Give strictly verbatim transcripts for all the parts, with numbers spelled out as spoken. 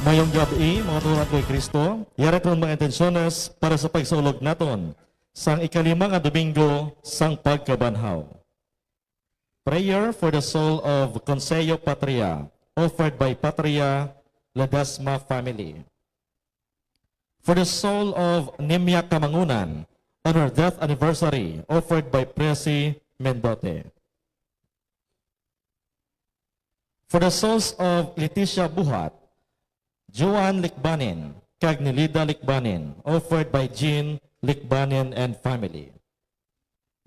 Mayong gab-i, mga turan kay Kristo. Yari tong mga intensyones para sa pagsaulog naton sang ikalima nga Domingo sang Pagkabanhaw. Prayer for the soul of Consejo Patria, offered by Patria Ledesma family. For the soul of Nimia Kamangunan on her death anniversary, offered by Presi Mendote. For the souls of Leticia Buhat, Joan Likbanin, kag Nelida Likbanin, offered by Jean Likbanin and family.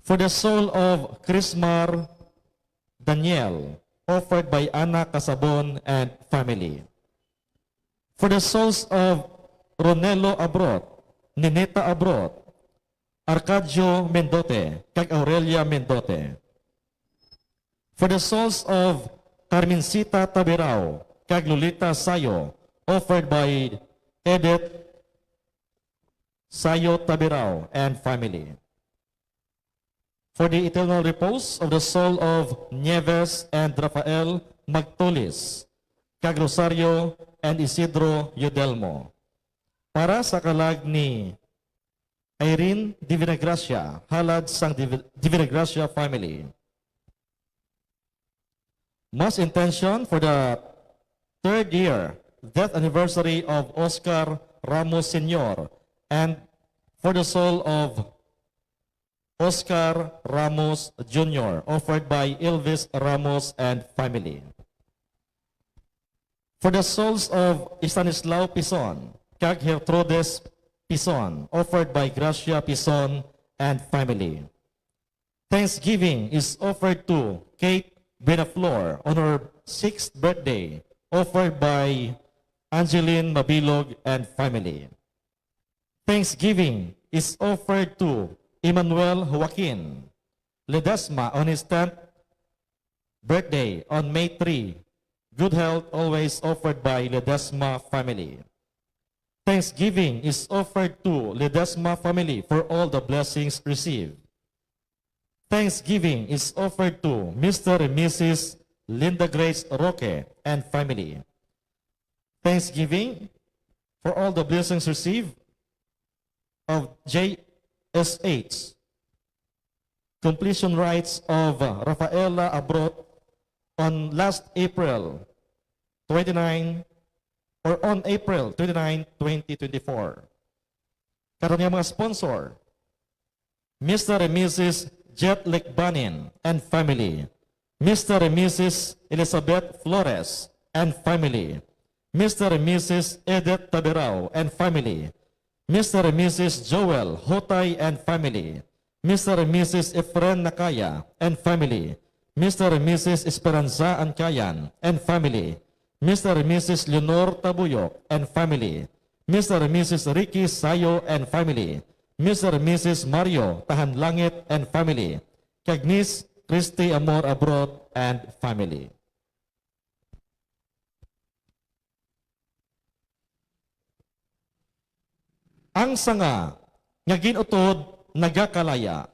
For the soul of Chrismar Daniel, offered by Ana Casabon and family. For the souls of Ronelo Abrot, Nineta Abrot, Arcadio Mendote, kag Aurelia Mendote. For the souls of Carmencita Tabirao kag Lolita Sayo, offered by Edith Sayo Tabirao and family. For the eternal repose of the soul of Nieves and Rafael Magtulis, kag Rosario and Isidro Yodelmo. Para sa kalag ni Irene Divinagracia, halad sang Divi-, Divinagracia family. Mass intention for the third year death anniversary of Oscar Ramos Senior and for the soul of Oscar Ramos Junior, offered by Elvis Ramos and family. For the souls of Estanislao Pison kag Gertrudes Pison, offered by Gracia Pison and family. Thanksgiving is offered to Kate Benaflor on her sixth birthday, offered by Angeline Mabilog and family. Thanksgiving is offered to Emmanuel Joaquin Ledesma on his tenth birthday on May three. Good health always offered by Ledesma family. Thanksgiving is offered to Ledesma family for all the blessings received. Thanksgiving is offered to Mister and Missus Linda Grace Roque and family. Thanksgiving for all the blessings received of J S H. Completion rites of, uh, Rafaela Abrot on last April twenty-nine, or on April twenty-nine, twenty twenty-four. Karon nga mga sponsor, Mister and Missus Jet Lecbanin and family, Mister and Missus Elizabeth Flores and family, Mister and Missus Edith Tabirao and family, Mister and Missus Joel Hotay and family, Mister and Missus Efren Nakaya and family, Mister and Missus Esperanza Ancayan and family, Mister and Missus Leonor Tabuyok and family, Mister and Missus Ricky Sayo and family, Mister and Missus Mario Tahanlangit and family, kag Miss Christy Amor Abrot and family. Ang sanga nga gin-utod nagakalaya.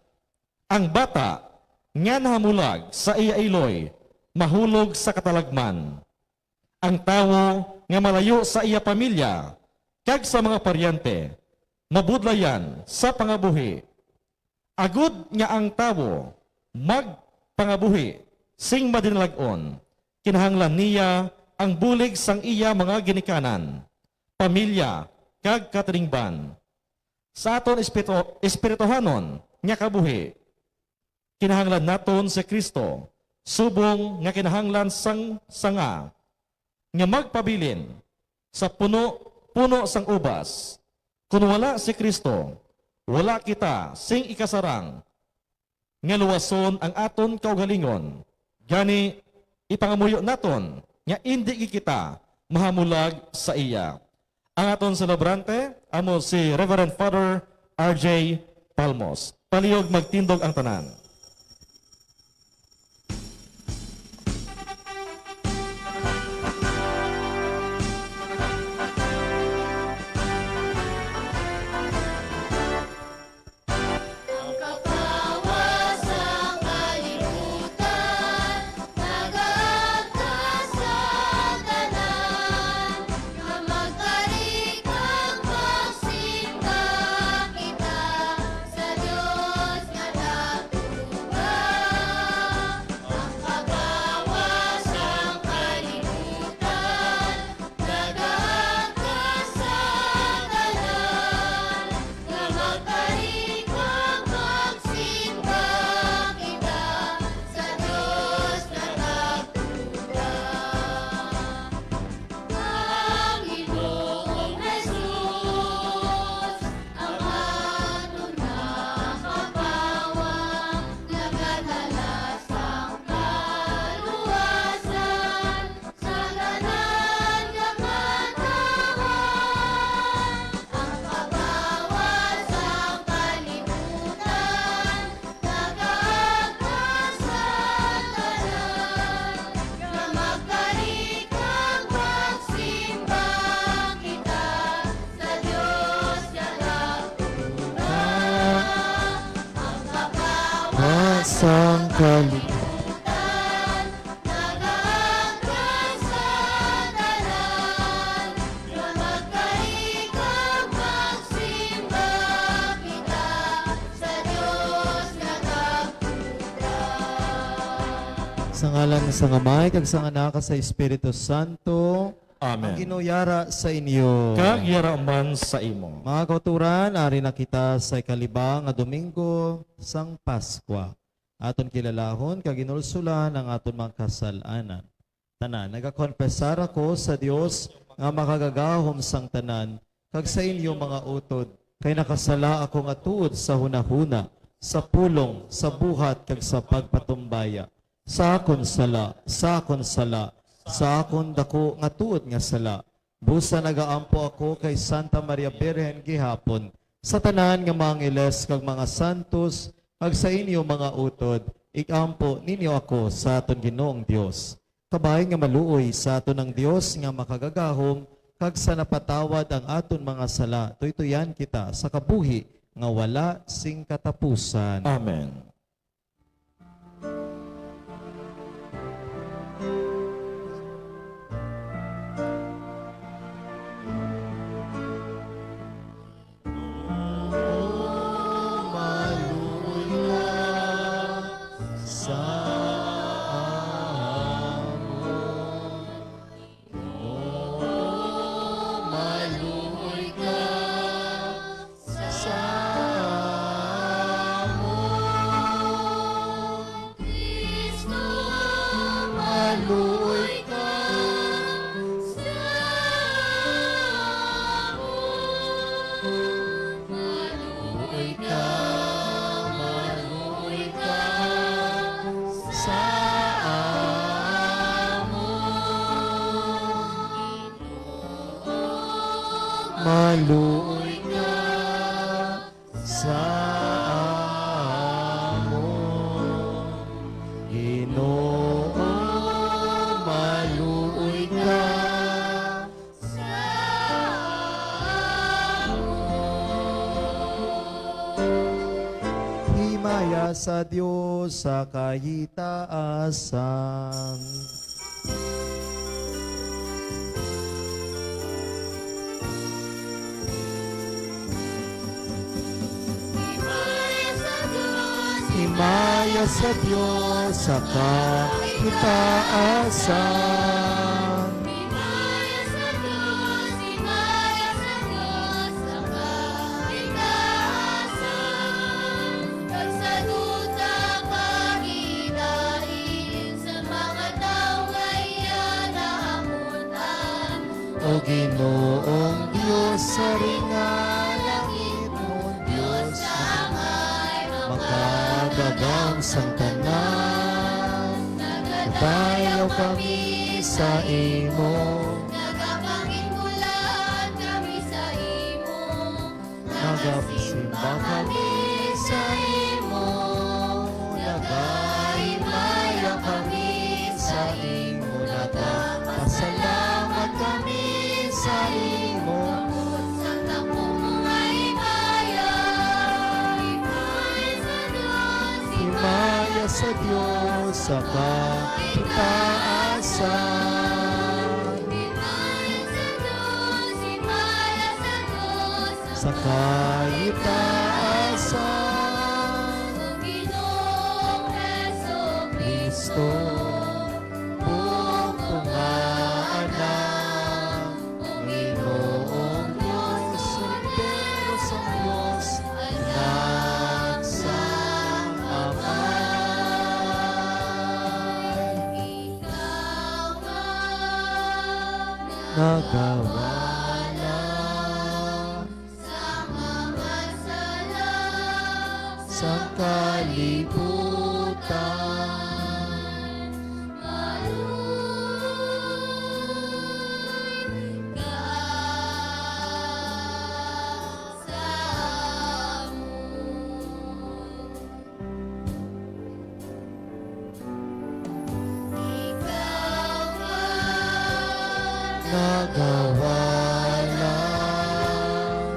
Ang bata nga nahamulag sa iya iloy mahulog sa katalagman. Ang tawo nga malayo sa iya pamilya kag sa mga paryente mabudlayan sa pangabuhi. Agod nga ang tawo magpangabuhi sing madinalag-on, kinahanglan niya ang bulig sang iya mga ginikanan, pamilya, kag katilingban. Sa aton espiritu-, espirituhanon nga kabuhi, kinahanglan naton si Cristo subong nga kinahanglan sang sanga nga magpabilin sa puno, puno sang ubas. Kon wala si Cristo, wala kita sing ikasarang nga luwason ang aton kaugalingon. Gani, ipangamuyo naton nga indi gid kita mahamulag sa iya. Ang aton selebrante amo si Reverend Father R J Palmos. Palihog magtindog ang tanan. Kali- Sa ngalan sang Amay, kag sang Anak, kag sa Espiritu Santo. Amen. Ang Ginoo yara sa inyo. Kag yara man sa imo. Mga kauturan, ari na kita sa ikalima nga Domingo sang Paskwa. Aton kilalahon kag inulsulan ang aton mga kasal-anan. Tanan, nagakonfesar ako sa Dios nga makagagahom sang tanan, kag sa inyo, mga utod, kay nakasala ako nga tuod sa hunahuna, sa pulong, sa buhat, kag sa pagpatumbaya. Sa akon sala, sa akon sala, sa akon daku nga tuod nga sala. Busa nagaampo ako kay Santa Maria Birhen gihapon, sa tanan nga mga angeles kag mga santos, kag sa inyo, mga utod, igampo ninyo ako sa aton Ginoong Dios. Kabay nga maluoy sa aton ang Dios nga makagagahom, kag sa napatawad ang aton mga sala, tuytuyan kita sa kabuhi nga wala sing katapusan. Amen. Sa amon. Ginoo, maluoy ka sa amon. Kristo, maluoy ka sa amon. Maluoy ka, maluoy ka sa amon. Maluoy ka sa amon. Ginoo, maluoy ka. Himaya sa Dios sa kahitaasan. Himaya sa Dios sa kahitaasan. Himaya sa Dios, himaya sa Dios sa kahitaasan, kag sa duta kag hidait sa mga tawo nga iya nahamutan. O Ginoong Dios, sa ringa langit mo, Dios nga makagagahom sang tanan, nagadayaw kami sa imo. Nagapangin-ulohan kami sa imo. Nagasimba kami sa imo. Nagahimaya kami sa imo. Nagapasalamat kami sa imo. Sa tapo mo nga himaya, himaya sa Dios. Himaya sa Dios sa kahitaasan. Sa kahitaasan. Kristo, buot nga Anak, Ginoong Dios, Kordero sang Dios, Anak sang Amay. Nagawala sa mga sala sa kalibutan. Maluoy ka sa amon. Nagawala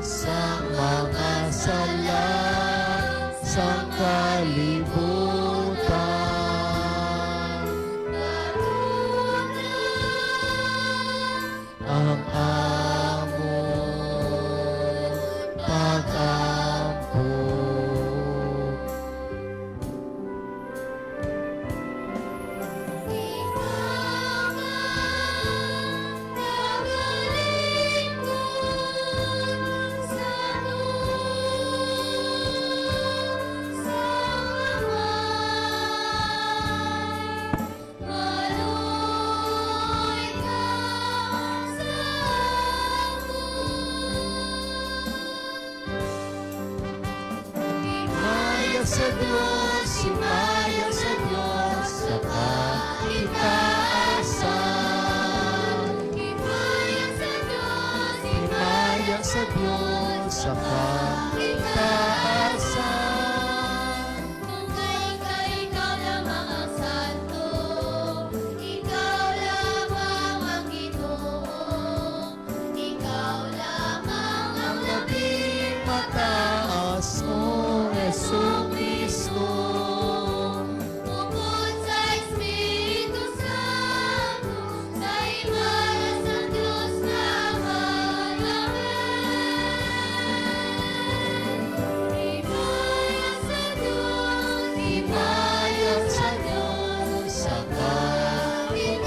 sa mga sala sa kalibutan. Sa Dios, himaya sa Dios sa kapitaasan. Himaya sa Dios, himaya sa Dios sa kapitaasan. Tunay nga ikaw lamang ang santo, ikaw lamang ang Ginoo. Ikaw lamang ang labing mataas, O Jesucristo. Bukod sa Espiritu Santo, sa himaya sa Dios nga Ama. Amen. Himaya sa Dios, himaya sa Dios, sa kapitaasan.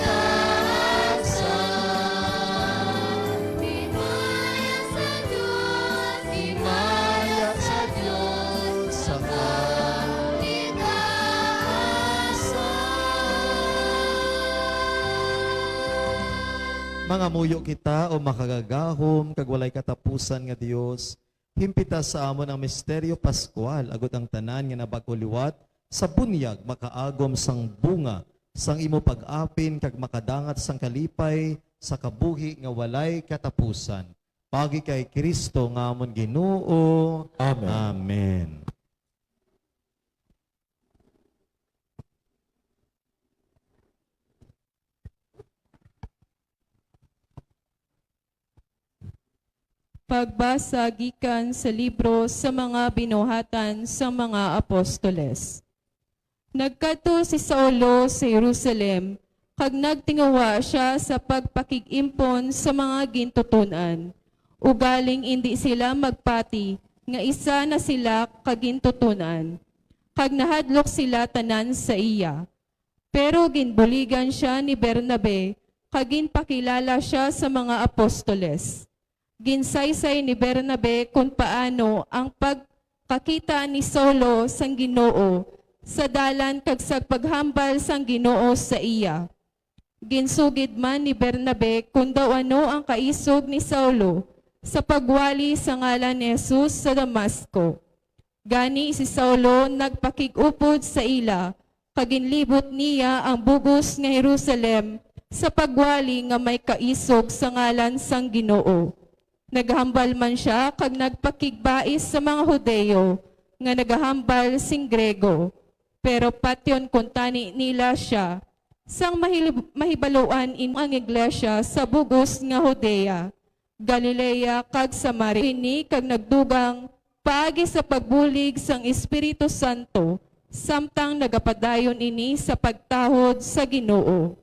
Himaya sa Dios, himaya sa Dios, sa kapitaasan. Mangamuyo kita, O makagagahom kag walay katapusan nga Dios. Himpita sa amon ang misteryo pascual, agod ang tanan nga nabag-o liwat sa bunyag makaagom sang bunga sang imo pag-apin kag makadangat sang kalipay sa kabuhi nga walay katapusan. Paagi kay Cristo nga amon Ginoo. Amen. Amen. Pagbasa gikan sa libro sa mga Binuhatan sang mga Apostoles. Nagkadto si Saulo sa Jerusalem, kag nagtinguha sia sa pagpakig-impon sa mga gintuton-an, ugaling indi sila magpati nga isa na sila ka gintuton-an, kag nahadlok sila tanan sa iya. Pero ginbuligan sia ni Bernabe, kag ginpakilala sia sa mga apostoles. Ginsaysay ni Bernabe kon paano ang pagkakita ni Saulo sang Ginoo sa dalan kag sa paghambal sang Ginoo sa iya. Ginsugid man ni Bernabe kon daw ano ang kaisog ni Saulo sa pagwali sa ngalan ni Jesus sa Damasco. Gani si Saulo nagpakig-upod sa ila, kag ginlibot niya ang bug-os nga Jerusalem sa pagwali nga may kaisog sa ngalan sang Ginoo. Naghambal man sia kag nagpakigbais sa mga Hudiyo nga nagahambal sing Grego, pero patyon kuntani nila sia, sang mahil-, mahibaluan in ang iglesia sa bug-os nga Judea, Galilea, kag Samaria ini kag nagdugang paagi sa pagbulig sang Espiritu Santo, samtang nagapadayon ini sa pagtahod sa Ginoo.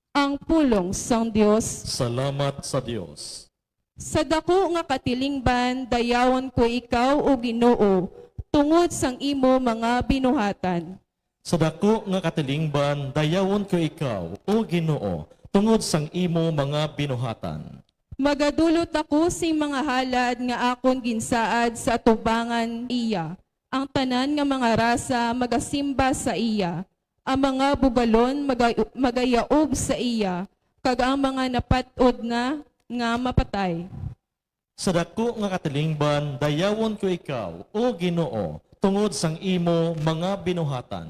Ang pulong sang Dios. Salamat sa Dios. Sa daku nga katilingban, dayawon ko ikaw, O Ginoo, tungod sang imo mga binuhatan. Sa daku nga katilingban, dayawon ko ikaw, O Ginoo, tungod sang imo mga binuhatan. Magadulot ako sing mga halad nga akon ginsaad sa atubangan iya, ang tanan nga mga rasa magasimba sa iya, ang mga bugalon maga-, magayaob sa iya, kag ang mga napat-od na nga mapatay. Sa daku nga katilingban, dayawon ko ikaw, O Ginoo, tungod sang imo mga binuhatan.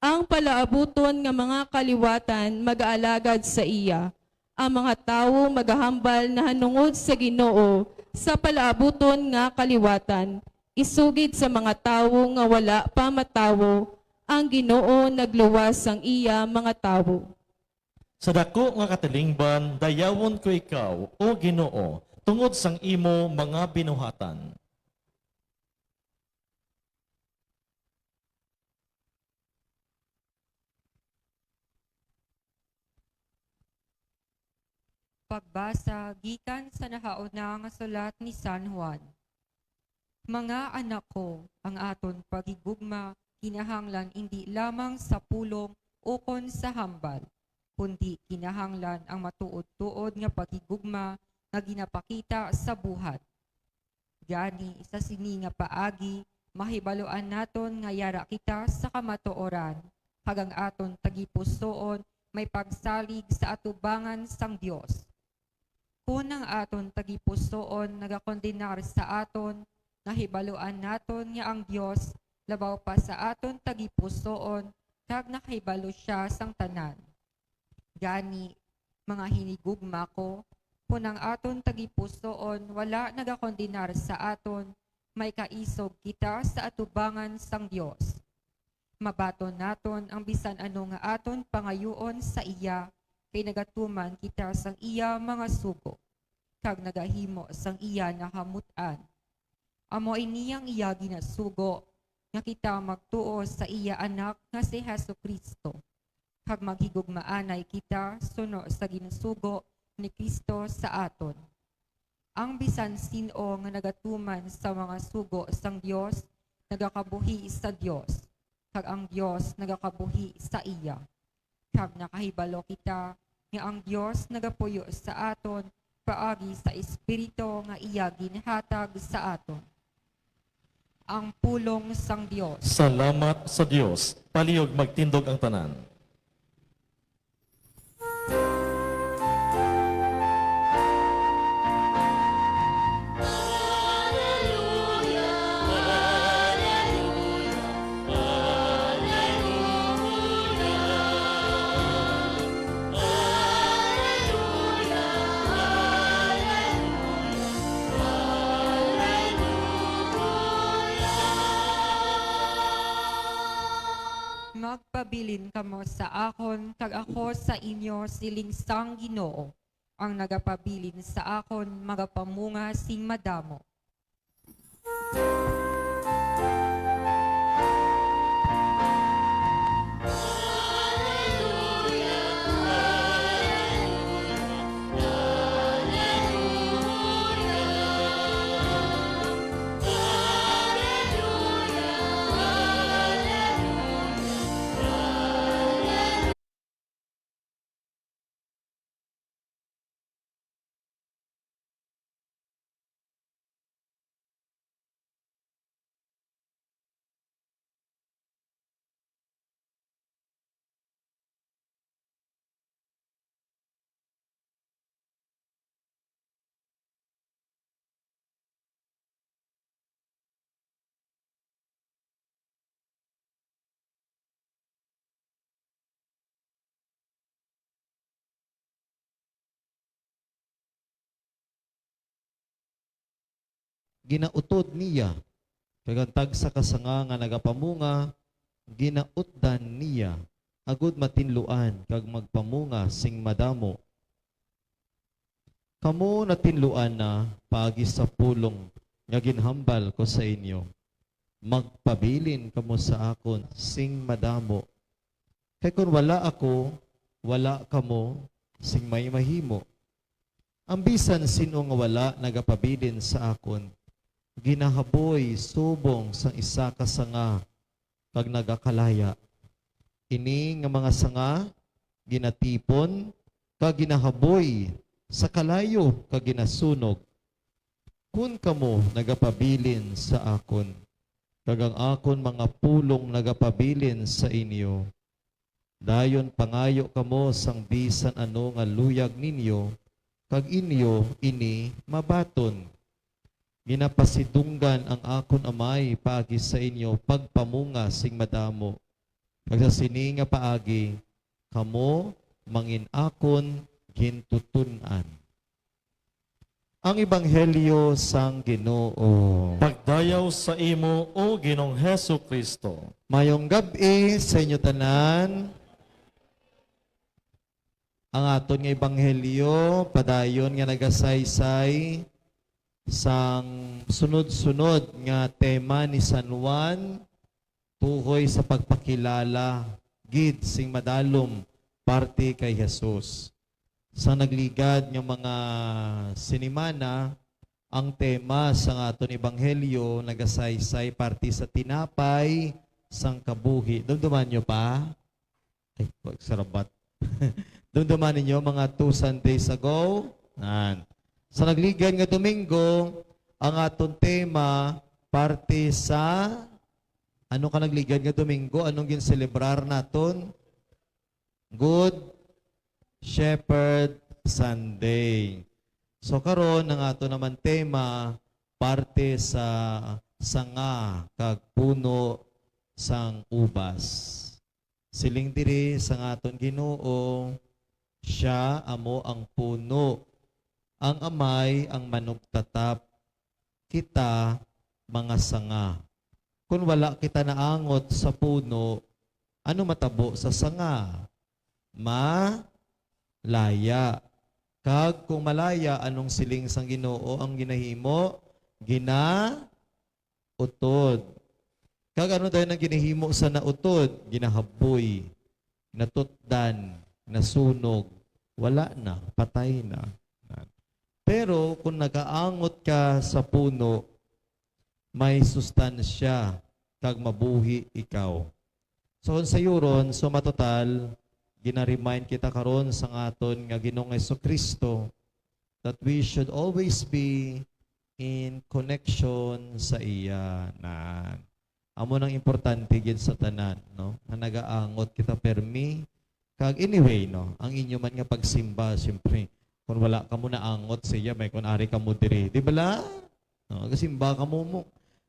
Ang palaabuton nga mga kaliwatan magaalagad sa iya. Ang mga tawo magahambal nahanungod sa Ginoo sa palaabuton nga kaliwatan, isugid sa mga tawo nga wala pa matawo, ang Ginoo nagluwas sang iya mga tawo. Sa daku nga katilingban, dayawon ko ikaw, O Ginoo, tungod sang imo mga binuhatan. Pagbasa gikan sa nahauna nga sulat ni San Juan. Mga anak ko, ang aton paghigugma kinahanglan indi lamang sa pulong ukon sa hambal, kundi kinahanglan ang matuod-tuod nga paghigugma nga ginapakita sa buhat. Gani, sa sini nga paagi, mahibaluan naton nga yara kita sa kamatuoran, kag ang aton tagipusoon may pagsalig sa atubangan sang Dios. Kon ang aton tagipusoon nagakondenar sa aton, nahibaluan naton nga ang Dios labaw pa sa aton tagipusoon, kag nakahibalo sia sang tanan. Gani, mga hinigugma ko, kon ang aton tagipusoon wala nagakondenar sa aton, may kaisog kita sa atubangan sang Dios. Mabaton naton ang bisan ano nga aton pangayuon sa iya, kay nagatuman kita sang iya mga sugo, kag nagahimo sang iya nahamut-an. Amo ini ang iya ginasugo, nga kita magtuo sa iya Anak nga si Jesu-Cristo, kag maghigugmaanay kita suno sa ginsugo ni Cristo sa aton. Ang bisan sin-o nga nagatuman sa mga sugo sang Dios nagakabuhi sa Dios, kag ang Dios nagakabuhi sa iya. Kag nakahibalo kita nga ang Dios nagapuyo sa aton paagi sa Espiritu nga iya ginhatag sa aton. Ang pulong sang Dios. Salamat sa Dios. Palihog magtindog ang tanan. Magpabilin kamo sa akon, kag ako sa inyo, siling sang Ginoo. Ang nagapabilin sa akon magapamunga sing madamo. Ginautod niya, kag ang tagsa ka sanga nga nagapamunga, ginautdan niya, agud matinluan kag magpamunga sing madamo. Kamo natinluan na paagi sa pulong nga ginhambal ko sa inyo. Magpabilin kamo sa akon sing madamo. Kay kon wala ako, wala kamo sing may mahimo. Ang bisan sin-o nga wala nagapabilin sa akon, ginahaboy subong sang isa ka sanga kag nagakalaya. Ini nga mga sanga ginatipon kag ginahaboy sa kalayo kag ginasunog. Kon kamo nagapabilin sa akon, kag ang akon mga pulong nagapabilin sa inyo, dayon pangayo kamo sang bisan ano nga luyag ninyo, kag inyo ini mabaton. Ginapasidunggan ang akon Amay paagi sa inyo pagpamunga sing madamo, kag sa sini nga paagi kamo mangin-akon gintuton-an. Ang Ebanghelyo sang Ginoo. Pagdayaw sa imo, O Ginoong Jesu-Cristo. Mayong gab-i sa inyo tanan. Ang aton nga ebanghelyo padayon nga nagasaysay sang sunod-sunod nga tema ni San Juan, tuhoy sa pagpakilala gid sing madalom parte kay Jesus. Sa nagligad nga mga sinimana, ang tema sang aton ebanghelyo nagasaysay parte sa tinapay sang kabuhi. Dumduman nyo pa? Ay, pagsarabat. Dumduman ninyo, mga two Sundays ago. Nan. Sa nagligad nga Domingo, ang aton tema, parte sa, ano ka nagligad nga Domingo? Anong ginselebrar naton? Good Shepherd Sunday. So, karon, ang ato naman tema, parte sa sanga kag puno sang ubas. Siling diri sang aton Ginoo, sia amo ang puno, ang Amay ang manugtatap, kita mga sanga. Kon wala kita naangot sa puno, ano matabo sa sanga? Malaya. Kag kung malaya, anong siling sang Ginoo ang ginahimo? Ginautod. Kag ano dayon ang ginahimo sa nautod? Ginahaboy, natutdan, nasunog. Wala na, patay na. Pero kung nagaangot ka sa puno, may sustansya kag mabuhi ikaw. So, kung sayuron, so matotal, gina-remind kita karon sang aton nga Ginoong Jesu-Cristo that we should always be in connection sa iya. Nan. Amo nang importante gid sa tanan, no? Nga nagaangot kita permi. Kag anyway, no, ang inyo man nga pagsimba, siyempre, kung wala kamo naangot sa iya, may kung ari kamo diri, di bala? No, gasimba kamo mo.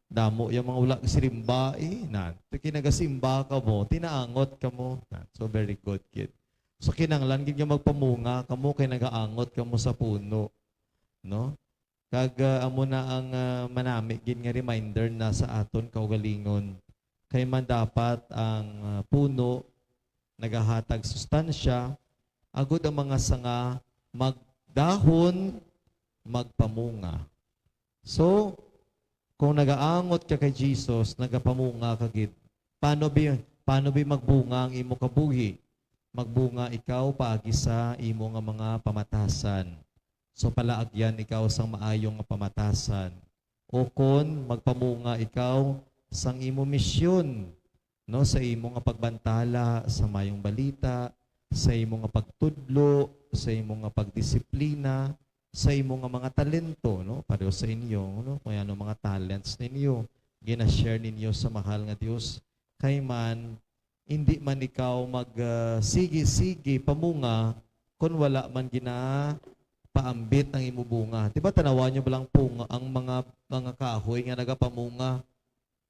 Damo yung mga wala sirimba, eh. Nan, to kinagasimba kamo, tinaangot kamo. Nan, so very good, kid. So kinanglan gid nga magpamunga kamo kay nagaangot kamo sa puno, no? Kag, ah, amo na ang, ah, manami gid nga reminder na sa aton kaugalingon. Kay man dapat ang, ah, puno nagahatag sustansya, agud ang mga sanga magdahon, magpamunga. So, kung nagaangot ka kay Jesus, nagapamunga ka gid. Paano bi, paano bi magbunga ang imo kabuhi? Magbunga ikaw paagi sa imo nga mga pamatasan. So, palaagyan ikaw sang maayo nga pamatasan. O kon magpamunga ikaw sang imo misyon, no, sa imo nga pagbantala sa mayong balita, sa imo nga pagtudlo, sa imo nga pagdisiplina, sa imo nga mga talento, no, pareho sa inyo, no, kung ano mga talents ninyo, gina-share ninyo sa mahal nga Dios. Kay man, hindi man ikaw mag, ah, sige-sige pamunga kon wala man ginapaambit ang imo bunga. Di ba, tanawan nyo ba lang punga, ang mga, mga kahoy nga nagapamunga?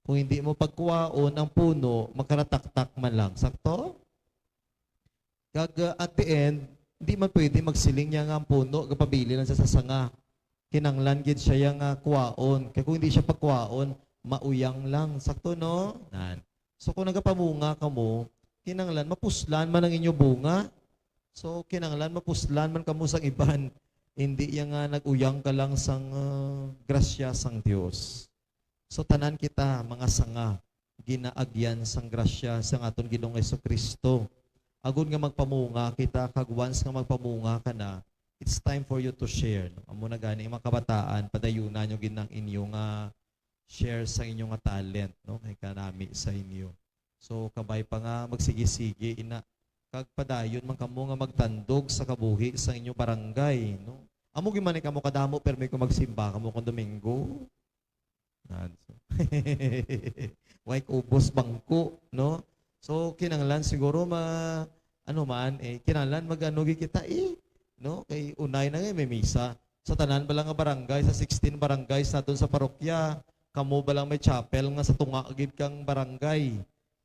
Kung hindi mo pagkuwaon ang puno, makarataktak man lang. Sakto? Kag, ah, at the end, hindi man pwede magsiling niya nga ang puno, gapabili lang sa, sa sanga. Kinanglan gid siya yang, ah, kuwaon. Kay kung hindi siya pagkuwaon, mauyang lang. Sakto, no? Nan. So, kung nagapamunga kamo, kinanglan mapuslan man ang inyo bunga. So, kinanglan mapuslan man kamo sang iban. Hindi yang, ah, nag-uyang ka lang sang, ah, grasya sang Dios. So, tanan kita, mga sanga, ginaagyan sang grasya sang aton Ginoong Jesu-Cristo. Agod nga magpamunga kita, kag once nga magpamunga ka na, it's time for you to share, no? Amo na gani, mga kabataan, padayuna nyo gid ang inyo nga share sa inyo nga talent, no? Kay kanami sa inyo. So, kabay pa nga magsigi-sigi ina, kag padayon man kamo nga magtandog sa kabuhi sa inyo barangay, no? Amo gid man ni kamo kadamo, pero may kung magsimba kamo kung Domingo. Nan, so, way ubos bangko, no? So, kinanglan siguro ma-, ano man, eh, kinanglan mag-ano gid kita, eh, no? Kay unay na nga, may misa. Sa tanan ba lang nga barangay, sa sixteen barangays naton sa parokya, kamo ba lang may chapel nga sa tunga gid kang barangay?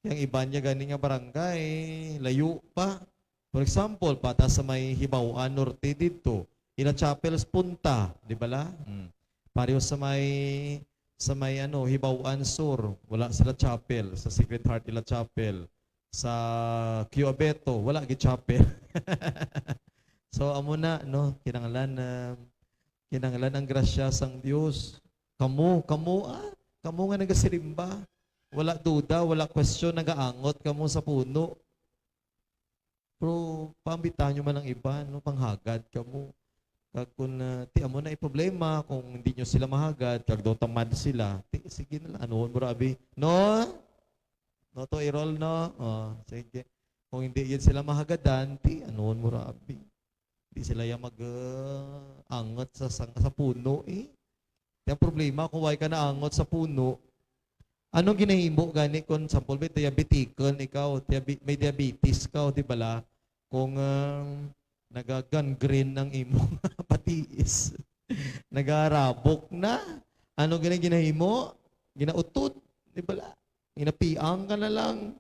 Yang iban niya gani nga barangay, layo pa. For example, bata sa may Hibaw-an Norte didto, ila chapel sa punta, di ba la? Hmm. Pareho sa may, sa may, ano, Hibaw-an Sur, wala sila chapel. Sa Sacred Heart ila chapel. Sa Q Abeto, wala gid chapel. So, amo na, no? Kinahanglan na, kinahanglan ang grasya sang Dios. Kamo, kamo, ah, kamo nga nagasirimba, wala duda, wala question, nagaangot kamo sa puno. Pero paambitan nyo man ang iban, no? Panghagad kamo. Kag kung, ah, ti amo na i-problema, kung hindi nyo sila mahagad, kag daw tamad sila, ti, sige na lang, anuon mo ra abi. No? No to i-roll, no? Oh, sige. Kung hindi gid sila mahagadan, ti, anuon mo ra abi. Di sila yang mag, ah, angot sa, sa, sa puno, eh. Ti ang problema, kung way ka naangot sa puno, anong ginahimo gani kung, sample, may diabetican ikaw, diabe-, may diabetes ka, di ba la? Kung, ah, nagagangrene ang imong patiis, nagarabok na, Ano gina ginahimo? Ginautod, di bala? Ginapiang ka na lang.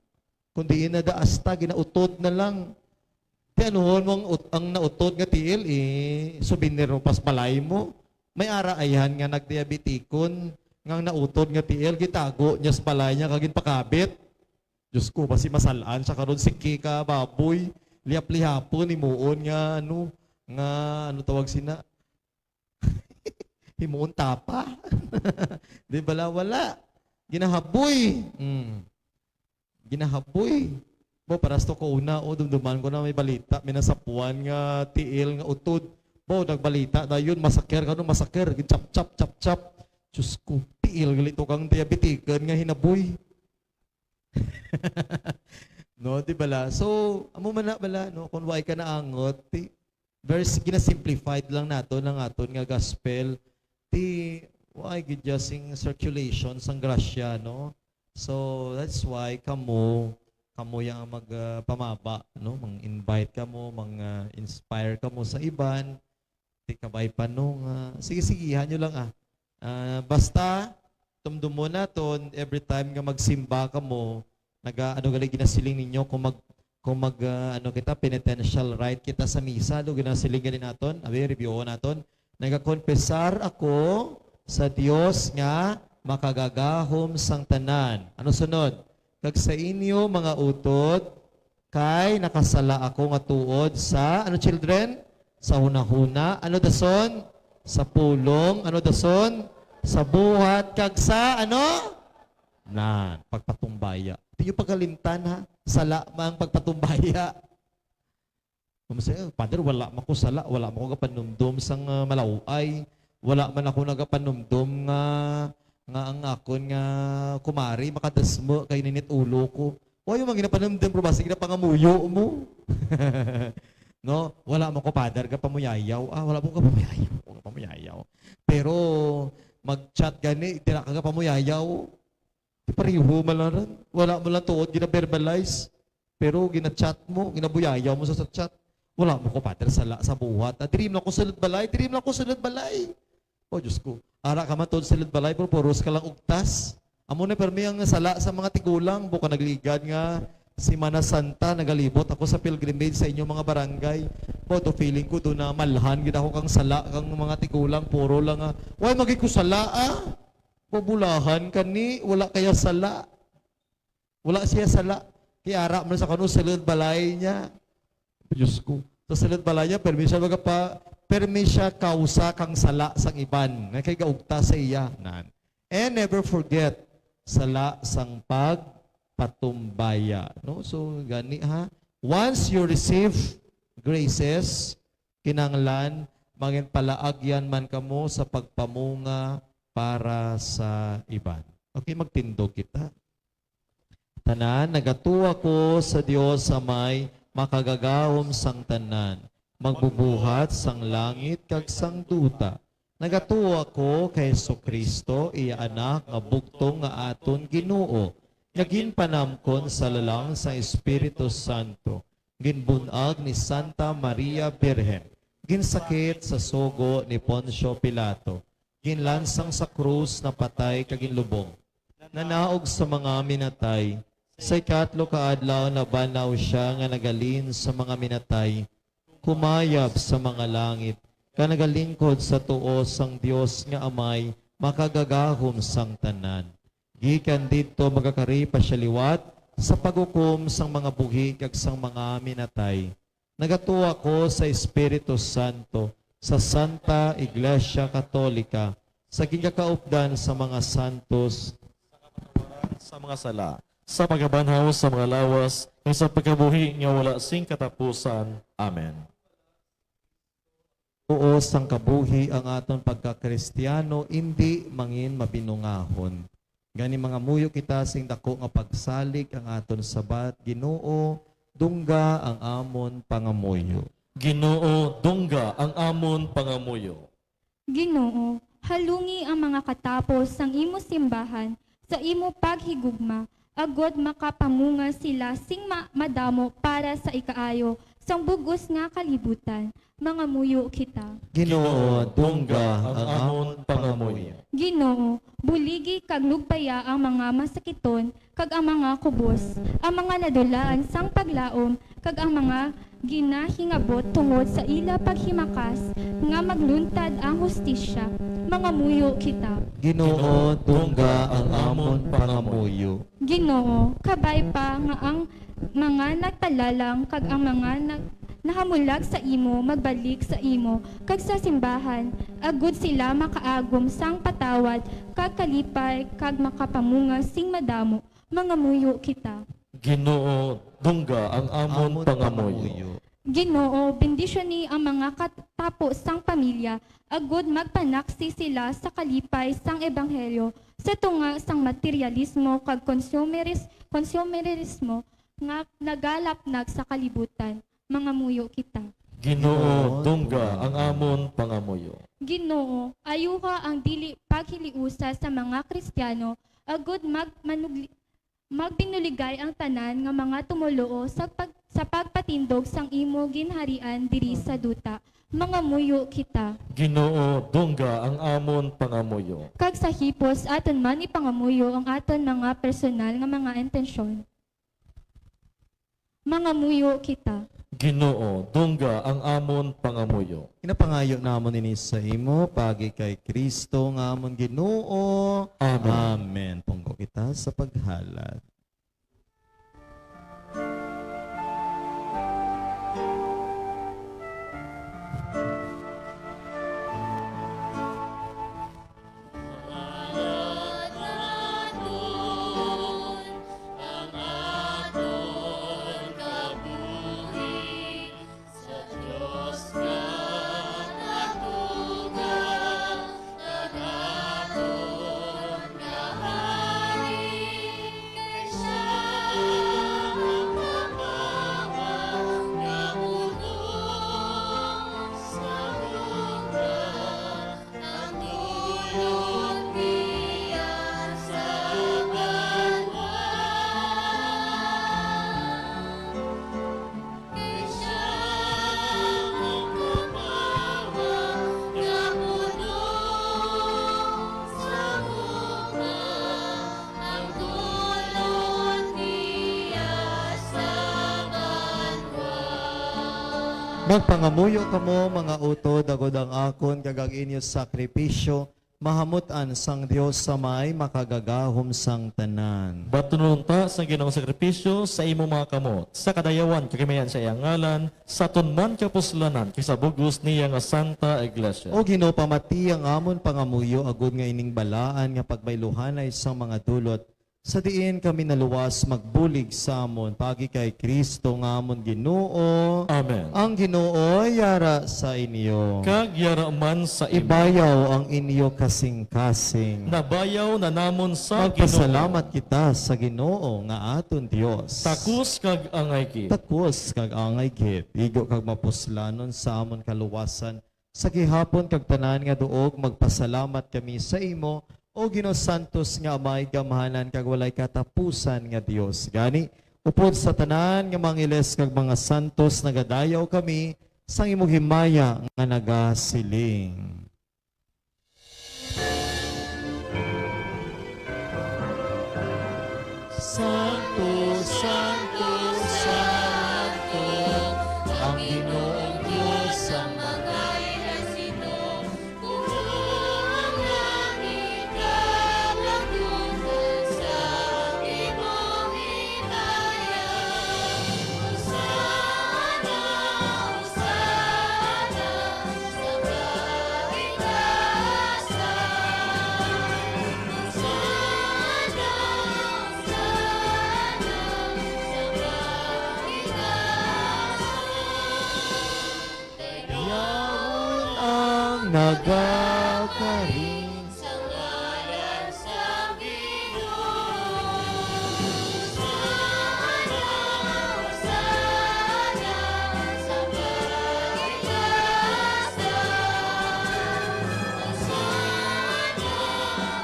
Kung diin na da asta, ginautod na lang. Ti anuhon mo ang ut-, ang nautod nga tiil, eh, souvenir mo pas balay mo. May ara ayhan nga nagdiabetikon, nga ang nautod nga tiil, gitago niya sa balay niya, kag ginpakabit. Diyos ko, basi masalaan siya karon, siki ka baboy, lihap-lihapon, himuon nga, ano, nga, ano tawag sina? Himuon tapa. Di bala, wala. Ginahaboy. Mm. Ginahaboy. Bo, paras to ko una, o, dumduman ko na may balita, may nasapuan nga tiil nga utod. Bo, nagbalita dayon, masaker, ano, masaker, chap, chap, chap, chap. Diyos ko, tiil gali to kang diabetikan nga hinaboy. No, di bala? So, amo man na bala, no? Kung why ka naangot, ti, very s-, gina-simplified lang nato ng aton nga gospel. Ti, why gid ya sing circulation sang grasya, no? So, that's why kamo, kamo yang mag, ah, pamaba, no? Mang-invite kamo, mang, ah, inspire kamo sa iban. Ti kabay pa, no, nga, sige, sigihan nyo lang, ah. Ah, basta, tumdumon naton, every time nga magsimba kamo, naga, ano gali ginasiling ninyo kung mag, kung mag, ah, ano kita, penitential rite kita sa misa, do ginasiling gali naton, abi, review naton, "Nagakonfesar ako sa Dios nga makagagahom sang tanan." Ano sunod? "Kag sa inyo, mga utod, kay nakasala ako nga tuod sa," ano, children? "Sa hunahuna." Ano dason? "Sa pulong." Ano dason? "Sa buhat." Kag sa, ano? Nan, pagpatumbaya. Di nyo pagkalimtan, ha? Sala man ang pagpatumbaya. Kung masaya, "Father, wala man ko sala, wala man ko gapanumdom sang, ah, malauay, wala man ako nagapanumdom nga, nga ang akon nga kumari makadasmo kay ninit ulo ko." Wa yung mga ginapanumdom, pero basta ginapangamuyo mo. No? "Wala man ko, Father, gapamuyayaw." Ah, wala mo gapamuyayaw. Wala pamuyayaw. Pero mag-chat gani, dira ka gapamuyayaw. Di pareho man lang ran. Wala mo lang tuod gina-verbalize. Pero gina-chat mo, ginabuyayaw mo sa, sa chat. "Wala mo ko, Father, sala sa buhat. Ah, diri man ako sulod balay, diri man ako sulod balay." Oh, Diyos ko. Ara ka man tuod sulod balay, pero puros ka lang ugtas. Amo na permi ang sala sa mga tigulang. Buka nagligad nga Semana Santa, nagalibot ako sa pilgrimage sa inyong mga barangay. Po, do feeling ko, do na malhan gid ako kang sala kang mga tigulang. Puro lang nga, "Way, magi ko sala, ah." Pabulahan ka ni, wala kaya sala. Wala siya sala. Kay ara man sa kano, sulod balay niya. Diyos ko. Sa sulod balay niya, permi siya magapa-, permi siya kausa kang sala sang iban. Nga kay gaugta sa iya. Nan. And never forget, sala sang pagpatumbaya. No? So, gani ha, once you receive graces, kinahanglan mangin palaagyan man kamo sa pagpamunga para sa iban. Okay, magtindog kita. Tanan, nagatuo ako sa Dios Amay, makagagahom sang tanan, magbubuhat sang langit kag sang duta. Nagatuo ako kay Jesu-Cristo, iya Anak nga bugtong nga aton Ginoo, nga ginpanamkon sa lalang sang Espiritu Santo, ginbun-ag ni Santa Maria Birhen, ginsakit sa sugo ni Poncio Pilato, ginlansang sa krus, napatay kag ginlubong. Nanaog sa mga minatay, sa ikatlo ka adlaw nabanaw sia nga nagalin sa mga minatay, kumayab sa mga langit, kag nagalingkod sa tuo sang Dios nga Amay makagagahom sang tanan. Gikan didto magakari pa sia liwat sa paghukom sang mga buhi kag sang mga minatay. Nagatuo ako sa Espiritu Santo, sa Santa Iglesia Katolika, sa gingakaupdan sa mga santos, sa mga sala, sa pagkabanhaw sa mga lawas, kag sa pagkabuhi nga wala sing katapusan. Amen. Oo, sang kabuhi ang aton pagka-Kristiyano, indi mangin mabinungahon. Gani, mangamuyo kita sing dako nga pagsalig ang aton sabat, Ginoo, dungga ang amon pangamuyo. Ginoo, dungga ang amon pangamuyo. Ginoo, halungi ang mga katapos sang imo simbahan sa imo paghigugma, agod makapamunga sila sing ma-, madamo para sa ikaayo sang bug-os nga kalibutan. Mangamuyo kita. Ginoo, dungga ang amon pangamuyo. Ginoo, buligi kag lugbaya ang mga masakiton kag ang mga kubos, ang mga nadulaan sang paglaom kag ang mga ginahingabot tungod sa ila paghimakas nga magluntad ang hustisya. Mangamuyo kita. Ginoo, dungga ang amon pangamuyo. Ginoo, kabay pa nga ang mga nagtalalang kag ang mga nag-, nahamulag sa imo magbalik sa imo kag sa simbahan, agud sila makaagom sang patawad kag kalipay kag makapamunga sing madamo. Mangamuyo kita. Ginoo, dungga ang amon Amon pangamuyo. pangamuyo. Ginoo, bendisyoni ang mga katapo sang pamilya, agud magpanaksi sila sa kalipay sang ebanghelyo, sa tunga sang materialismo kag consumeris-, consumerismo nga nagalapnag sa kalibutan. Mangamuyo kita. Ginoo, dungga ang amon pangamuyo. Ginoo, ayuha ang dili paghiliusa sa mga Kristiano, agud mag-, manugli-, magbinuligay ang tanan nga mga tumoluo sa pag-, sa pagpatindog sang imo ginharian diri sa duta. Mangamuyo kita. Ginoo, dungga ang amon pangamuyo. Kag sa hipos, aton man ipangamuyo ang aton mga personal nga mga intensyon. Mangamuyo kita. Ginoo, dungga ang amon pangamuyo. Ginapangayo namon ini sa imo, paagi kay Cristo nga amon Ginoo. Amen. Amen. Pungko kita sa paghalad. Magpangamuyo kamo, mga utod, agod ang akon kag ang inyo sakripisyo mahamut-an sang Dios sa may makagagahom sang tanan. Batunon ta sang Ginoo ang sakripisyo sa imo mga kamot, sa kadayawan kag kamian sa iyang ngalan, sa aton man kapuslanan kag sa bug-os niya nga Santa Iglesia. O Ginoo, pamati ang amon pangamuyo, agod nga ining balaan nga pagbayluhanay sang mga dulot, sa diin kami naluwas magbulig sa amon, paagi kay Cristo nga amon Ginoo. Amen. Ang Ginoo yara sa inyo. Kag yara man sa imo. Ibayaw ang inyo kasing-kasing. Nabayaw na namon sa Ginoo. Magpasalamat kita sa Ginoo nga aton Dios. Takos kag angay gid. Takos kag angay gid. Igo kag mapuslanon sa amon kaluwasan, sa gihapon kag tanan nga duog, magpasalamat kami sa imo, O Ginoo, santos nga Amay, gamhanan kag walay katapusan nga Dios. Gani, upod sa tanan nga mga angeles kag mga santos, nagadayaw kami sang imo himaya nga nagasiling: Santo, santo, santo, ang Ginoong Dios sang mga ejército. Puno ang langit kag ang yuta sa imong himaya. Hosanna, Hosanna, sa kaitaasan. Hosanna, Hosanna, sa kaitaasan. Dayawon ang nagakari. Sa ngalan sa Ginoo. Hosanna, Hosanna, sa kaitaasan. Hosanna,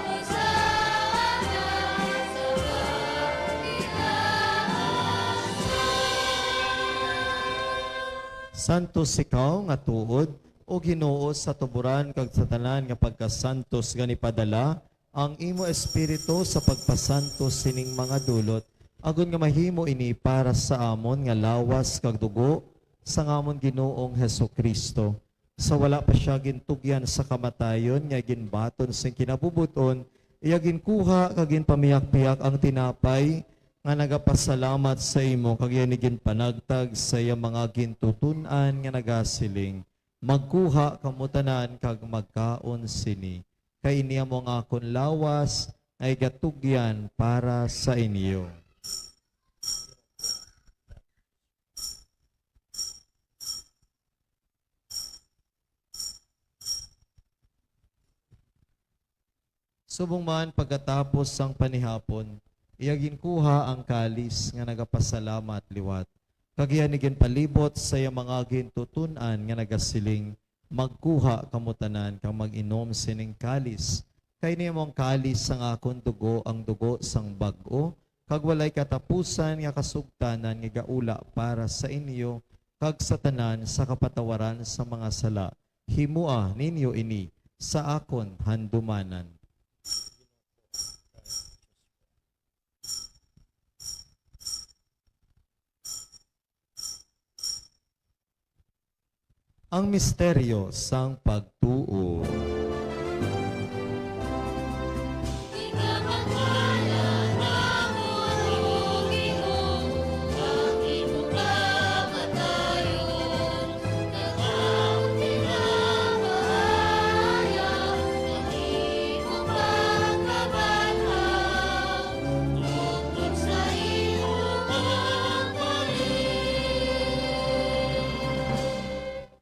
Hosanna, sa kaitaasan. Santos ikaw nga tuod, O Ginoo, sa tuboran kag sa tanan nga pagkasantos gani padala ang imo Espiritu sa pagpasantos sining mga dulot, agod nga mahimo ini para sa amon nga lawas kag dugo sang amon Ginoong Jesu-Cristo. Sa wala pa sia gintugyan sa kamatayon nga ginbaton sing kinabubot-on, iya ginkuha kag ginpamihak-pihak ang tinapay nga nagapasalamat sa imo, kag iya ni ginpanagtag sa iya mga gintuton-an nga nagasiling, "Magkuha kamo tanan kag magkaon sini, kay ini amo ang akon lawas nga igatugyan para sa inyo." Subong man, pagkatapos sang panihapon, iya ginkuha ang kalis nga nagapasalamat liwat, kag iya ni ginpalibot sa iya mga gintuton-an nga nagasiling, "Magkuha kamo tanan kag mag-inom sining kalis, kay ini amo ang kalis sang akon dugo, ang dugo sang bag-o kag walay katapusan nga kasugtanan nga igaula para sa inyo kag sa tanan sa kapatawaran sa mga sala. Himoa ninyo ini sa akon handumanan." Ang misteryo sang pagtuo.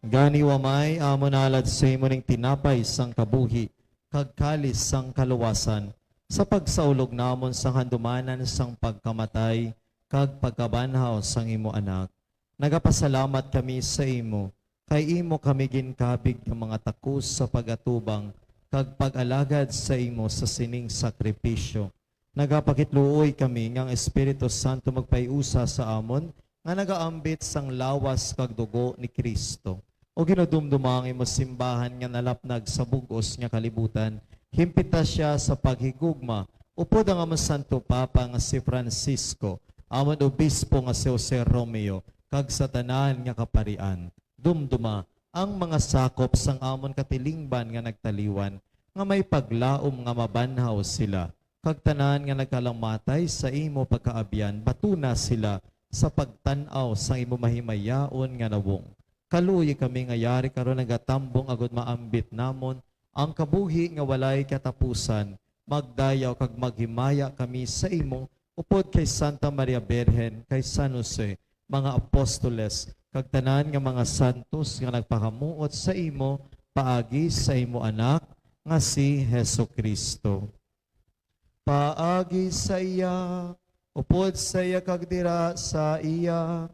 Gani, O Amay, amon halad sa imo ning tinapay sang kabuhi kag kalis sang kaluwasan, sa pagsaulog namon sang handumanan sang pagkamatay kag pagkabanhaw sang imo Anak. Nagapasalamat kami sa imo, kay imo kami ginkabig nga mga takos sa pag-atubang kag pag-alagad sa imo sa sining sakripisyo. Nagapakitluoy kami nga ang Espiritu Santo magpahiusa sa amon nga nagaambit sang lawas kag dugo ni Cristo. O Ginoo, dumduma ang imo simbahan nga nalapnag sa bug-os nga kalibutan. Himpita sia sa paghigugma, upod ang amon Santo Papa nga si Francisco, amon Obispo nga si Jose Romeo, kag sa tanan nga kaparian. Dumduma ang mga sakop sang amon katilingban nga nagtaliwan, nga may paglaom nga mabanhaw sila, kag tanan nga nagkalamatay sa imo pagkaabyan, batuna sila sa pagtan-aw sang imo mahimayaon nga nawong. Kaluoyi kami nga yari karon nagatambong agud maambit namon ang kabuhi nga walay katapusan. Magdayaw kag maghimaya kami sa imo upod kay Santa Maria Birhen, kay San Jose, mga apostoles, kag tanan nga mga santos nga nagpakamuot sa imo paagi sa imo Anak nga si Jesu-Cristo. Paagi sa iya, upod sa iya, kag dira sa iya,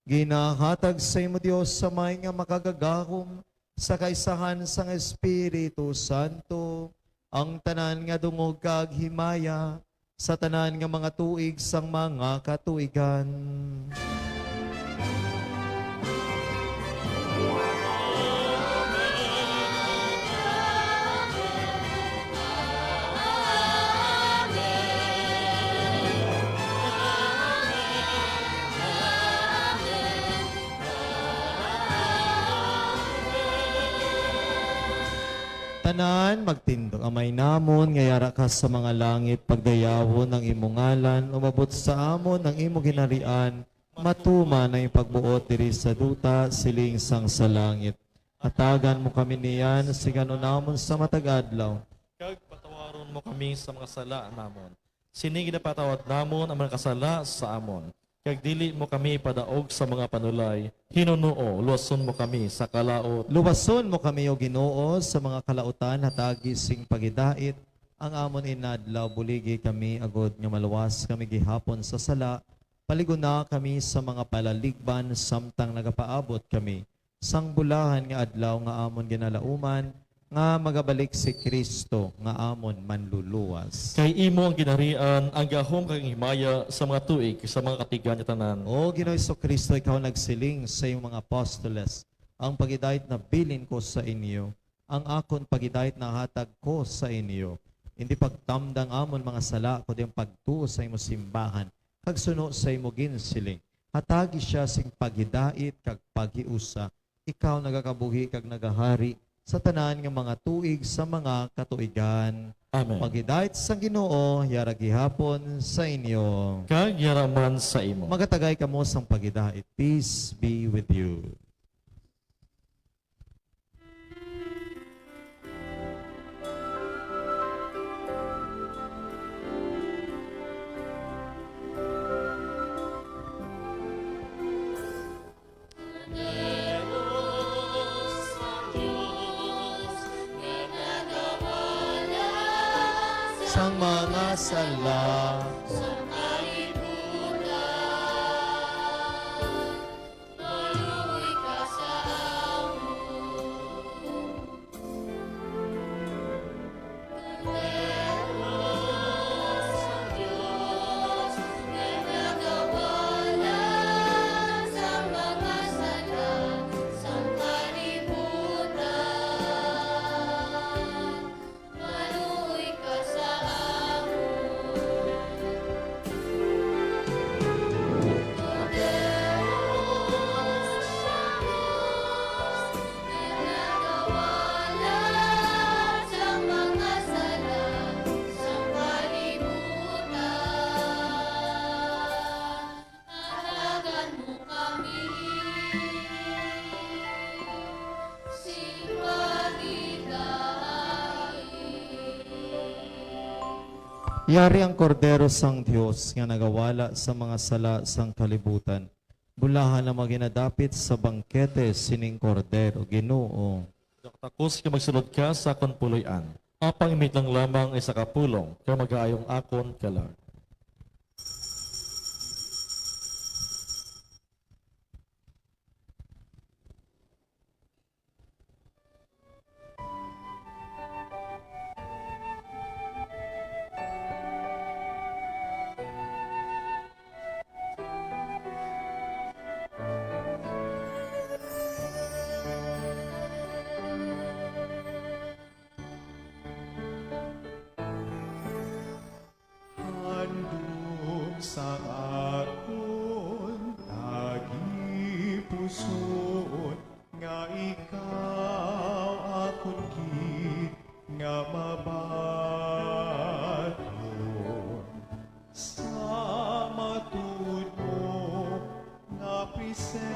ginahatag sa imo, Dios Amay nga makagagahom sa kaisahan sang Espiritu Santo, ang tanan nga dungog kag himaya sa tanan nga mga tuig sang mga katuigan. Tanan, magtindog. Amay namon nga yara ka sa mga langit, pagdayawon ang imo ngalan, umabot sa amon ang imo ginharian, matuman ang imo pagbuot diri sa duta, siling sang sa langit. Hatagan mo kami niyan, siganon namon sa matag adlaw. Kag patawaron mo kami sa mga sala namon, sining ginapatawad namon ang mga kasala sa amon. Kag dili mo kami ipadaog sa mga panulay, hinunoo, luwason mo kami sa kalaut. Luwason mo kami, O Ginoo, sa mga kalautan, hatagi sing paghidait ang amon inadlaw. Buligi kami, agod nga maluwas kami gihapon sa sala. Palig-ona kami sa mga palaligban, samtang nagapaabot kami sang bulahan nga adlaw nga amon ginalauman, nga magabalik si Cristo nga amon Manluluwas. Kay imo ang ginharian, ang gahom, kag ang himaya sa mga tuig, sa mga katigan nga tanan. O Ginoong Jesu-Cristo, ikaw nagsiling sa iyong mga apostoles, ang paghidait nabilin ko sa inyo, ang akon paghidait nahatag ko sa inyo. Indi pagtamda ang amon mga sala, kundi ang pagtuo sa imo simbahan, kag suno sa imo ginsiling. Hatagi siya sing paghidait kag paghiusa. Ikaw nagakabuhi kag nagahari sa tanan nga mga tuig sa mga katuigan. Amen. Paghidait sang Ginoo, yara gihapon sa inyo. Kag yara man sa imo. Magatagay kamo sang paghidait. Peace be with you. Sang mga sala. Maluoy ka sa amon. Kordero sang Dios, nga nagawala sa mga sala sang kalibutan. Maluoy ka sa amon. Kordero sang Dios, nga nagawala sa mga sala sang kalibutan. Hatagan mo kami sing paghidait. Yari ang Kordero sang Dios nga nagawala sa mga sala sang kalibutan. Bulahan ang mga ginadapit sa bangkete sining Kordero, Ginoo. Takos nga magsulod ka sa akon puloy-an. Apang imitlang lamang isa ka pulong, kag magaayong akon kalag. Handom sa akon tagipusoon nga ikaw akon gid nga mabaton sa matuod mo nga presensya.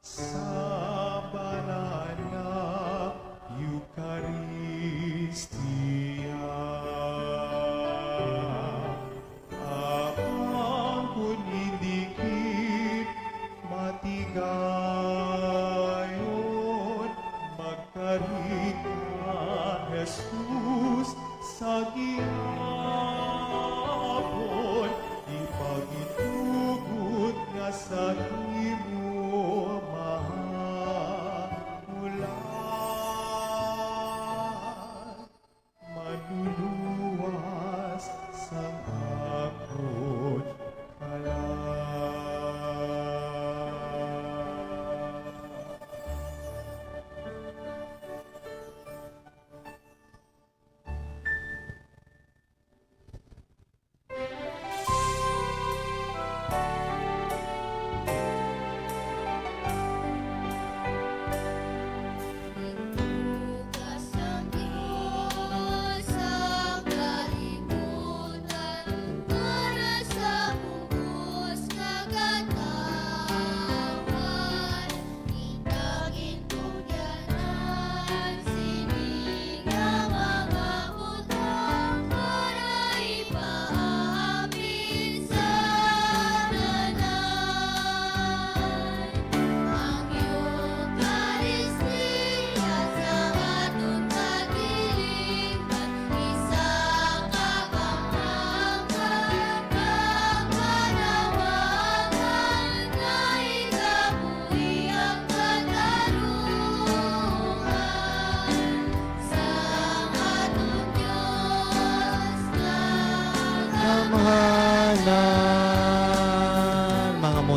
Sa banal nga Eukaristia. Apang kon indi gid matigayon, magkari ka, Jesus, sa gihapon, ipagitugot nga sa imo mahamulan, manluluwas sang akon kalag.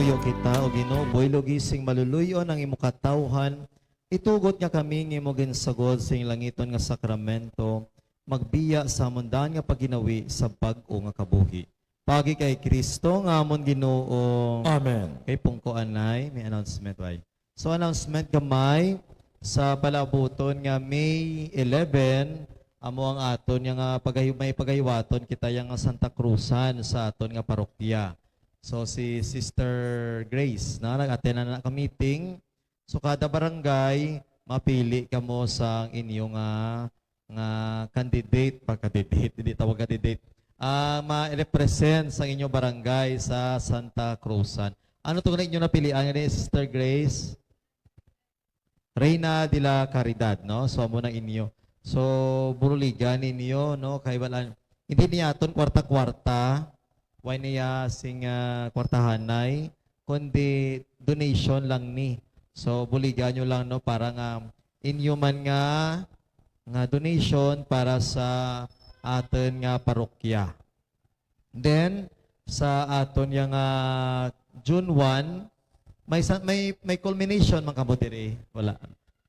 Tuyo kita, O Ginoo, buhi lugi sing maluluy-on ang imo katawhan, itugot nga kami nga imo ginsagod sing langiton nga sakramento, magbiya sa mundan nga pagginawi sa bag-o nga kabuhi. Pagi kay Kristo nga amon Ginoo. Amen. Kay pungko anay, may announcement, way. So, announcement gamay, sa palaabuton nga May eleven, amo ang aton nga, nga pagahi-, may pagahiwaton kita yang Santa Cruzan sa aton nga parokya. So, si Sister Grace, na nag-attend na, na ka meeting. So, kada barangay, mapili kamo sa inyo nga, nga candidate, pa candidate, hindi tawag candidate, ah, ma-represent sa inyo barangay sa Santa Cruzan. Ano to na inyo napilian ni Sister Grace? Reina de la Caridad, no? So, amo na inyo. So, buruligan ninyo, no? Kay wala, hindi niya aton kwarta-kwarta, way niya sing, ah, kwartahanay, kundi donation lang ni. So, buligan nyo lang, no? Para nga inyo man nga, nga donation para sa aton nga parokya. Then, sa aton yang, ah, June one, may sa-, may, may culmination man kamo diri? Wala.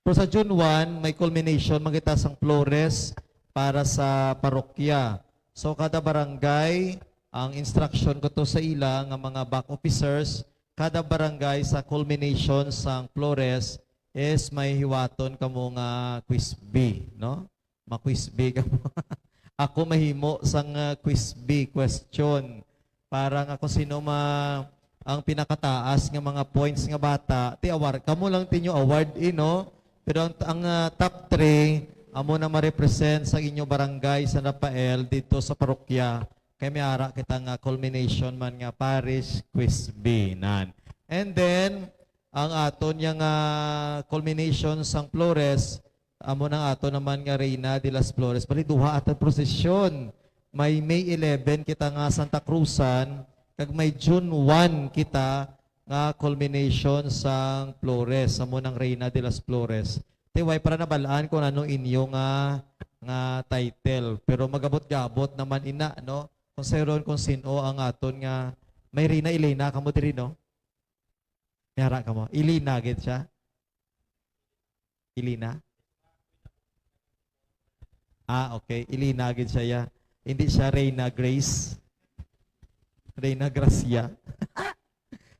Pero sa June one, may culmination man kita sang Flores para sa parokya. So, kada barangay, ang instruction ko to sa ila nga mga back officers, kada barangay sa culmination sang Flores is may hiwaton kamo nga quiz bee, no? Ma-quiz bee kamo. Ako mahimo sang, ah, quiz bee question para nga kung sino ma-, ang pinakataas nga mga points nga bata, ti award. Kamo lang tinyo award, eh, no? Pero ang, ang, ah, top three, amo na ma-represent sa inyo barangay San Rafael dito sa parokya. Kay may ara kita nga culmination man nga parish quiz bee, nan. And then, ang aton yang, ah, culmination sang Flores, amo nang ato naman nga Reina de las Flores. Bali, duha ata prosesyon. May May eleven kita nga Santa Cruzan, kag may June one kita nga culmination sang Flores, amo nang Reina de las Flores. Ti, way para nabalaan kung ano inyo nga, nga title. Pero magabot-gabot naman ina, no? Kung sayron kung sin-o ang aton nga, may Reina Elena kamo diri, no? May ara kamo. Elena gid siya. Elena? Ah, okay. Elena gid siya, ya. Hindi siya Reyna Grace. Reyna Gracia.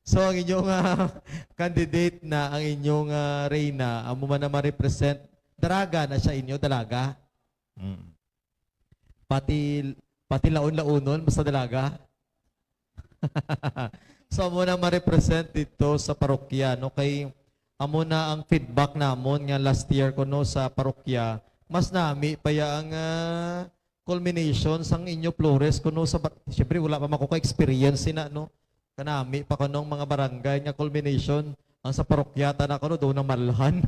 So, ang inyong, ah, candidate na, ang inyong, ah, Reyna, amo man na ma-represent. Dalaga na siya inyo, dalaga? Mm. Pati, pati laon-laonon, basta dalaga. So, amo na ma-represent dito sa parokya, no? Kay amo na ang feedback namon nga last year kuno sa parokya, mas nami pa ya ang, ah, culmination sang inyo Flores kuno sa ba-, siyempre, wala pa man ko ka-experience sina, no? Kanami pa kuno ang mga barangay nga culmination. Ang sa parokya ta na kuno, doon na malhan.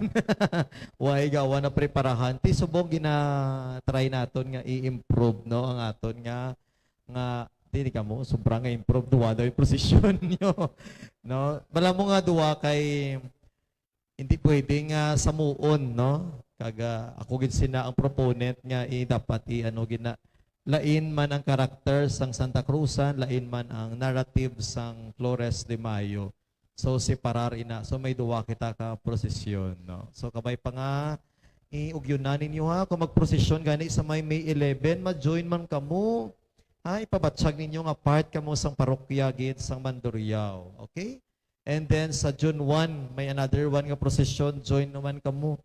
Way gawa na preparahan. Ti subong gina-try naton nga i-improve, no? Ang aton nga, nga, ti, di kamo, sobra nga improve, duwa daw yung prosesyon nyo. No? Bala mo nga duwa kay hindi pwede nga samuon, no? Kag, ah, ako gid sina ang proponent nga i-, dapat i-, ano gid na, lain man ang karakter sang Santa Cruzan, lain man ang narrative sang Flores de Mayo. So, separar ina. So, may duwa kita ka prosesyon, no? So, kabay pa nga, iugyunan ninyo, ha, kung magprosesyon gani sa may May eleven, ma-join man kamo. Ha, ipabatyag ninyo nga part kamo sang parokya gid sang Mandurriao. Okay? And then sa June one, may another one nga prosesyon, join naman kamo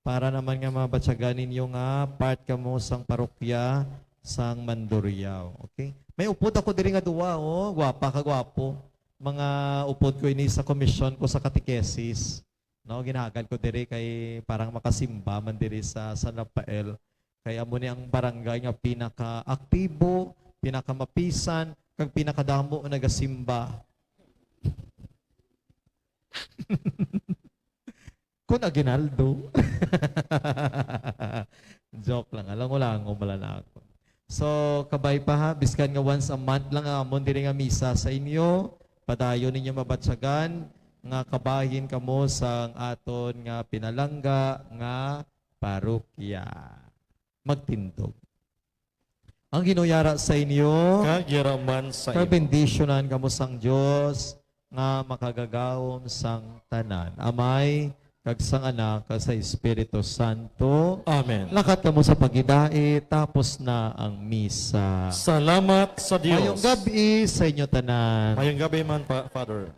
para naman nga mabatyagan ninyo nga part kamo sang parokya sang Mandurriao. Okay? May upod ako diri nga duwa, oh, gwapa ka gwapo. Mga upod ko ini sa komisyon ko sa katekesis. No, ginagad ko diri kay parang makasimba man diri sa San Rafael. Kay amo ni ang barangay nga pinaka-aktibo, pinakamapisan, kag pinakadamo nagasimba. Kun aguinaldo. Joke lang, alango-lango mala na ako. So, kabay pa ha, biskan nga once a month lang ang amon diri nga misa sa inyo, padayon ninyo mabatyagan nga kabahin kamo sang aton nga pinalangga nga parokya. Magtindog. Ang Ginoo yara sa inyo. Kag yara man sa imo. Kabendisyonan kamo sang Dios, nga makagagahom sang tanan, Amay, kag sang Anak, kag sa Espiritu Santo. Amen. Lakat kamo sa paghidait, tapos na ang misa. Salamat sa Dios. Mayong gabi sa inyo tanan. Mayong gabi man, pa, Father.